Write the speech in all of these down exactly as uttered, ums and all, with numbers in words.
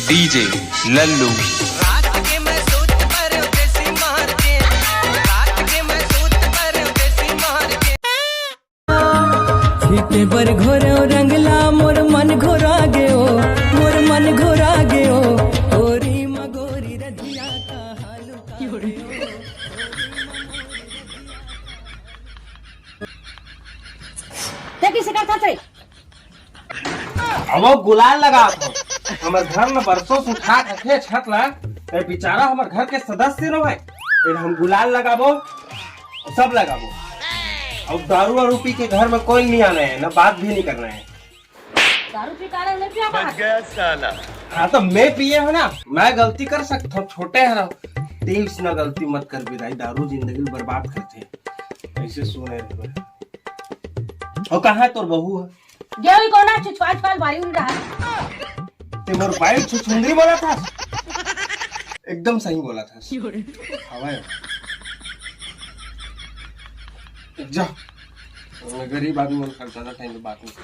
DJ Lallu. रात के मैं सूत पर देसी मार के, रात के मैं सूत पर देसी मार के। छीटे बर घोरो रंगला, मोर मन घोरा गयो, मोर मन घोरा गयो। ओरी मगोरी रजिया का हालू का देखी शिकार था। अब वो गुलाल लगा दो। हमर घर में बरसों से उठा रखे छत ला, ए बेचारा हमर घर के सदस्य न होय, फिर हम गुलाल लगाबो, सब लगाबो। अब दारू वारू पी के घर में कोई नहीं आना है, ना बात भी नहीं करना है। दारू पी कारण नहीं पिया बच गया साला। हाँ, तो मैं पिए हूँ ना, मैं गलती कर सकता हूँ, छोटे हरव। तेईस ना गलती मत कर भी दाई, दारू जिंदगी बर्बाद करते हैं। ऐसे सुने रहे। और कहाँ है तोर बहू है? गेली कोना छुछवाल छुछवाल बारी उड़ रहा। ते मोर बाई छुछुंदरी बोला था। एकदम सही बोला था। हवा है। जा। गरीब आदमी मन खर्चा ना टाइम पे बात नहीं।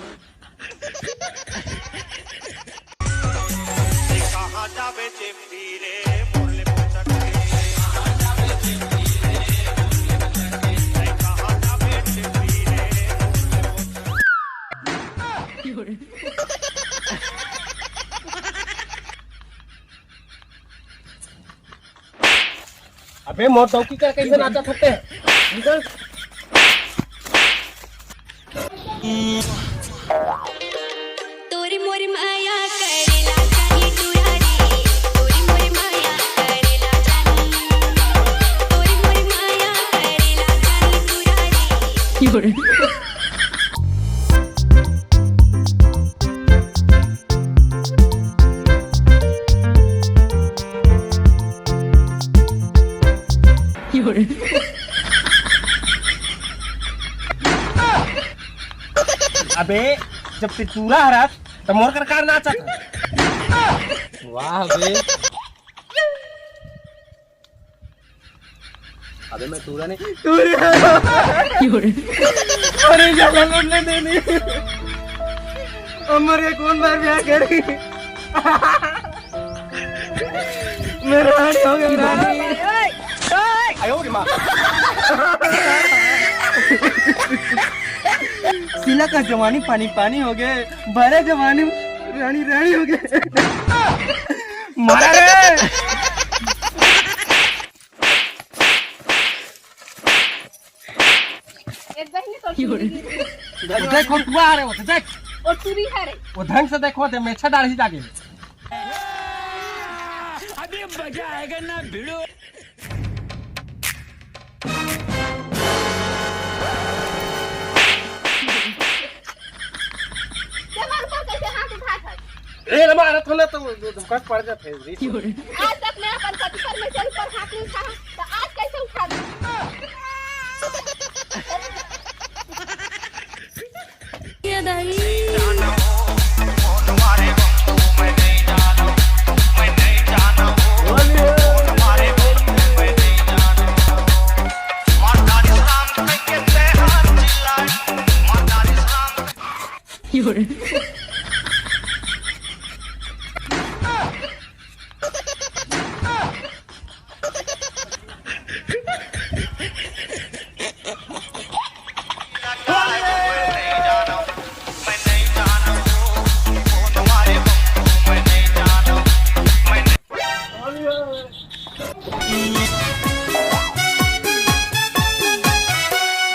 अबे मोर डौकी कर कैसे नाचा थकते हैं? निकल। तोरी मोरी माया करेला जानी दुरारी, तोरी मोरी माया करेला जानी, तोरी मोरी माया करेला जानी दुरारी। अबे, जब ते टूरा हरस, त मोर कर कार नाचत हस। वाह बे। अबे मैं टूरा नहीं। टूरा। अरे ज्यादा लड़ने देनी। अमर के कौन बार ब्याह करी? मैं रानी हो गया, रानी। सिला का जवानी पानी पानी हो गए, बारह जवानी रानी रानी हो गए। मारा रे। एक बहिनी तो टूरी गिरी। वो देख, वो टूरा आ रहे, वो तो देख। वो टूरी है रे। वो ढंग से देखो, दे मेछा डाल ही जाके। अभी मजा आएगा ना भिड़ो। ते हमारे ऊपर कैसे हाथ उठा था? ए, रे मारा था ना तो धक्का पड़ जाता है, रे। आज तक मैं अपन पति परमेश्वर पर हाथ नहीं उठा, तो आज कैसे उठा दूं? ये दाई।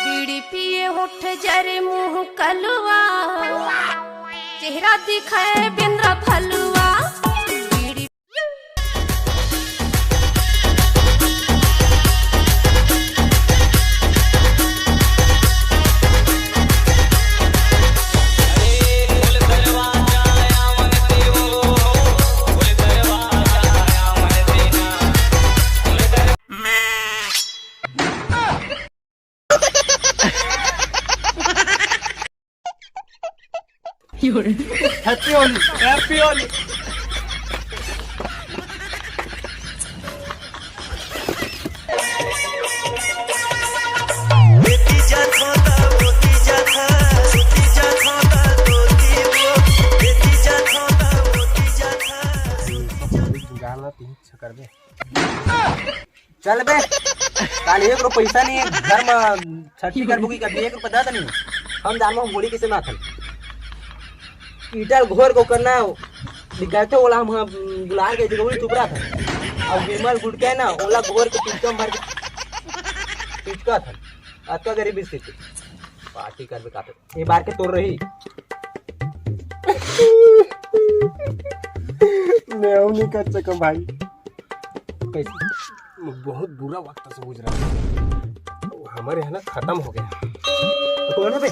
बीड़ी पिए होठ जरे मुंह कलुआ, चेहरा दिखाए Bindra फलुआ। Beedi Happy Holi, Happy Holi। अच्छा करबे। चल बे, काल एक रुपया पैसा नहीं है, घर में छट्टी करबो की कभी एक रुपया दे नहीं। हम जान हम गोली किसे ना थन। ईटा घोर को करना है, निकलते ओला हम, हम बुलार के जगह चुप रहा था। अब विमल गुटके ना, ओला घोर के पिचकम भर के पिचका था। अतका गरीब स्थिति। पार्टी करबे काटे। ये बार के तोर रही। मैं हूं नहीं कर सकम भाई। कैसे? बहुत बुरा वक्त से गुजरा। हमारे है ना, खत्म हो गया। कौन है बे?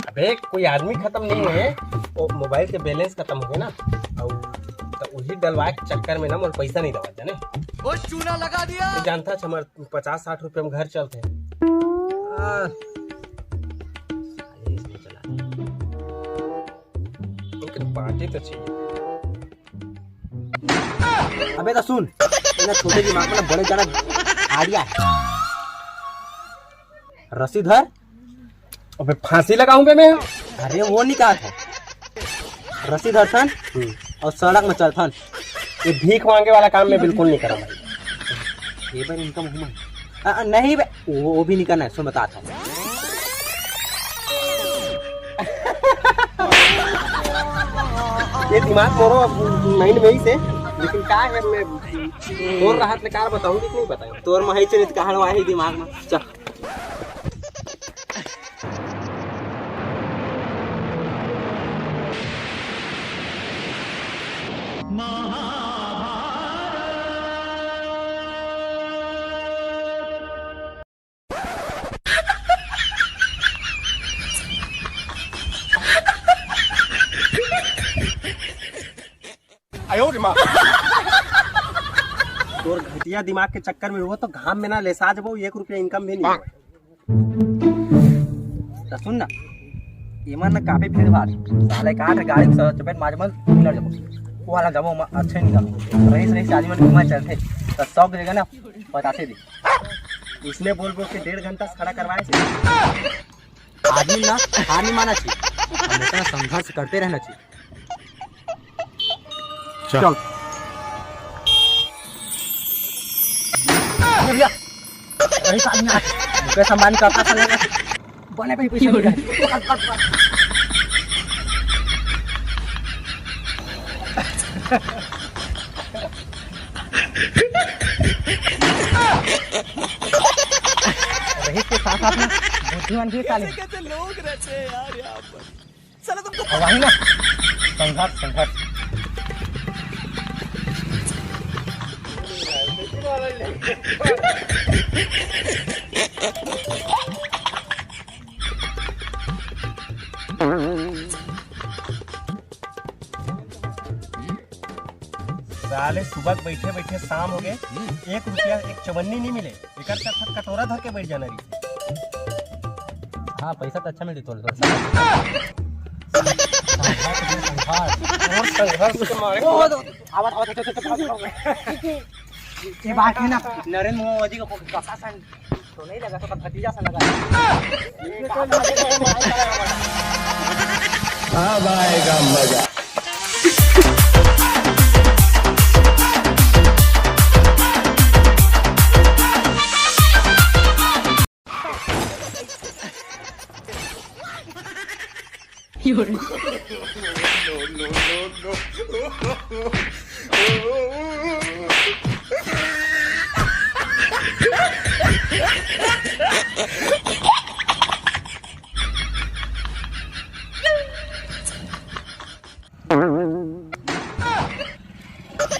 अबे, कोई आदमी खत्म नहीं है, वो मोबाइल के बैलेंस खत्म हो गया ना, और तो वही डलवा के चक्कर में ना मोर पैसा नहीं दवा जाने। वो चूना लगा दिया। तू जानता छ, हमार पचास साठ रुपया में घर चलते हैं। आ, साले इसमें चला। लेकिन पार्टी तो चाहिए। अबे तो सुन, इन्हें छोटे दिमाग में ना बड़े जाना आइडिया है। रस्सी धर। अबे फांसी लगाऊं बे मैं? अरे वो नहीं कहा था, रस्सी धरथन और सड़क में चलथन। ये भीख मांगे वाला काम मैं बिल्कुल नहीं करूँ भाई। ये बार इनका मुंह में, आ, नहीं बे, वो, वो भी नहीं करना है, सुन बता था। ये दिमाग मोरो अब माइंड में ही से, लेकिन क्या है, मैं तोर राहत ले कार बताऊंगी कि नहीं बताऊं? तोर महई चलित कहाड़ वाही दिमाग में। चल। तोर घटिया दिमाग के चक्कर में वो तो घाम में ना लेसा जबो, एक रुपया इनकम भी नहीं होय। तो सुन ना, एमन ना काफी भीड़ भाड़, साले काट गाड़ी के चपेट मार मन उलट जबो। वो वाला जबो म-, अच्छे नहीं जबो। रईस रईस आदमी मन घुमा चलते, तो शौक देगा ना, बताते दे। इसने बोल बोल के डेढ़ घंटा से खड़ा करवाए थे। आदमी ना हार नहीं माना चाहिए, हमेशा संघर्ष करते रहना चाहिए। चल। चल। अरे भैया, वही सामने आ। मुकेश अंबानी का पैसा लगा। बने पे ही पैसा लगा। पकड़, पकड़, पकड़। रईस के साथ साथ में बुद्धिमान भी साले। कैसे कैसे लोग रहते हैं यार यहाँ पर। साला तुमको और वही ना, संघर्ष, संघर्ष। साले सुबह के बैठे बैठे शाम हो गए, एक रुपया, एक चवन्नी नहीं मिले। एकर से अच्छा कटोरा धर के बैठ जाना रही। हाँ, पैसा तो अच्छा मिली तोर, तोर। संघर्ष, संघर्ष। और संघर्ष के मारे। आवत, आवत, आवत, आवत, आवत। ये बात है ना, नरेंद्र मोदी को कसा सन तो नहीं लगा, तो भतीजा सा लगा। अब आएगा मजा।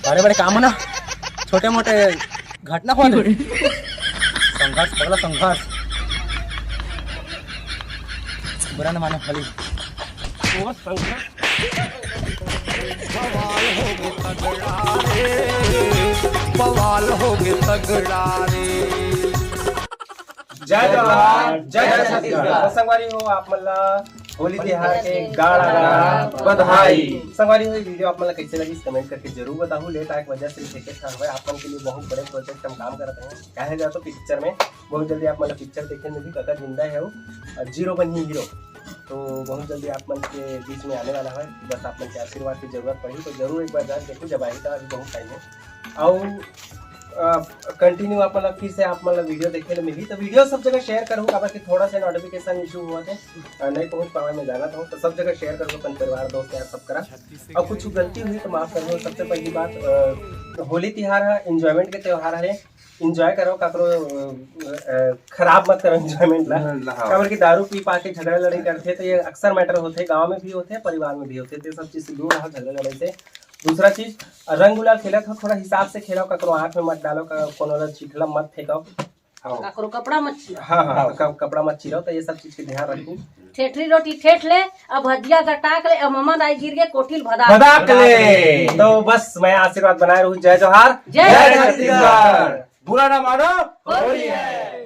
बड़े बड़े काम हो ना, छोटे मोटे घटना हो। संघर्ष पगला, संघर्ष। बुरा न मानो खाली। वो संघर्ष। बवाल हो गए तगड़ा रे, बवाल हो गए तगड़ा रे। जय जवान, जय छत्तीसगढ़। तो संगवारी हो, आप मन ला होली तिहार के गाड़ा गाड़ा बधाई। संगवारी हो, ये वीडियो आप मन ला कैसे लगी, कमेंट करके जरूर बताहू। लेट आए के वजह से देखे ठान भाई, आप मन के लिए बहुत बड़े प्रोजेक्ट हम काम करत हैं। कहे जाए तो पिक्चर में बहुत जल्दी आप मन ला पिक्चर देखे मिलही, काका जिंदा है वो, और जीरो बनी हीरो। तो बहुत जल्दी आप मन के बीच में आने वाला है। बस आप मन के आशीर्वाद की जरूरत पड़ी तो जरूर एक बार जाके देखो, जब आही तो अभी बहुत टाइम है। और कंटिन्यू आप मन ला फिर से आप मन ला वीडियो देखे ले मिली, तो वीडियो सब जगह शेयर करूँ, काबर कि थोड़ा सा नोटिफिकेशन इशू हुआ थे, अ, नहीं पहुँच पावे, मैं जानत हूँ, तो सब जगह शेयर करूँ अपन परिवार दोस्त यार सब करा। और कुछ गलती हुई तो माफ कर दो। सबसे पहली बात, अ, होली तिहार है, एंजॉयमेंट के त्योहार है, एंजॉय करो, काकरो अ, अ, खराब मत करो एंजॉयमेंट ला। हाँ। काबर कि दारू पी पा के झगड़ा लड़ाई करथे, तो ये अक्सर मैटर होथे, गांव में भी होथे, परिवार में भी होथे, तो ये सब चीज से दूर रहो, झगड़ा लड़ाई से। दूसरा चीज, रंग गुलाल खेलत हो, थोड़ा हिसाब से खेलो, ककरो आंख में मत डालो, क-, कोनो ला चिखला मत फेंको। हाँ। ककरो कपड़ा मत छीलो। हाँ, हाँ, हाँ। क-, कपड़ा मत छीलो, तो ये सब चीज के ध्यान रखो। ठेठरी रोटी ठेठ ले, अब हदिया गटाक ले, अब ममा दाई गिर गए कोठिल भदा। भदाक ले। तो बस मैं आशीर्वाद बनाए रहूं। जय जोहार। जय जय छत्तीसगढ़। छत्तीसगढ़। बुरा ना मानो, होली है।